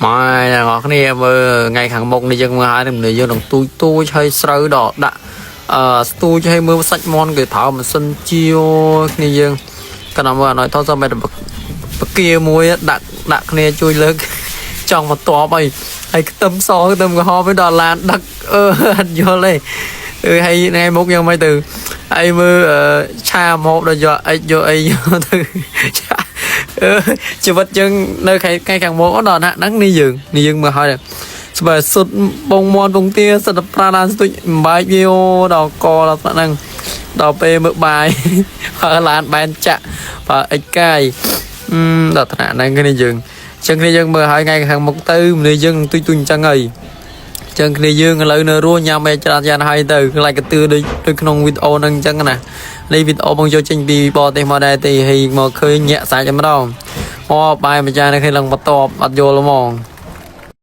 ម៉ែអ្នកនរគ្នាមើលថ្ងៃខាងមុខនេះយើងមើលហើយនេះយើងនឹងទូចទូចហើយស្រូវដល់ដាក់អឺស្ទូចហើយមើលសាច់មន់គេប្រើម៉ាស៊ីនជាវគ្នាយើងកណ្ដាលមើលអណយថតសមតែបកាមួយដាក់ដាក់គ្នាជួយលើកចង់មកតបអីហើយខ្ទឹមសខ្ទឹមក្រហមទៅដល់ឡានដឹកអឺអត់យល់ទេអឺហើយថ្ងៃមុខយ៉ាងម៉េចទៅហើយមើលឆាមកដល់យកអិចយកអីយកទៅឆាអឺជីវិតយើងនៅថ្ងៃខាងមុខដល់ណាហ្នឹងនេះយើងនេះយើងមើលហើយស្បែសុតបងមន់បងទាសិតប្រាឡានស្ទូចបំបែកវាដល់កដល់ថ្នាក់ហ្នឹងដល់ពេលមើលបាយបើឡានបែនចាក់បើអិចកាយអឺដល់ថ្នាក់ហ្នឹងគ្នាយើងចឹងគ្នាយើងមើលហើយថ្ងៃខាងមុខទៅមនុស្សយើងទុយទុយអញ្ចឹងហើយចឹងគ្នាយើងឥឡូវនៅរស់ញ៉ាំអីច្រើនយ៉ាងហើយទៅខ្លាចកទឿដូចដូចក្នុងវីដេអូហ្នឹងអញ្ចឹងណានេះវីដេអូបងយកចេញពីបរទេសមកដែរទេហើយមកឃើញញាក់សាច់តែម្ដងអូបាយម្ចាស់នៅឃើញឡើងបន្ទាប់អត់យល់ហ្មង។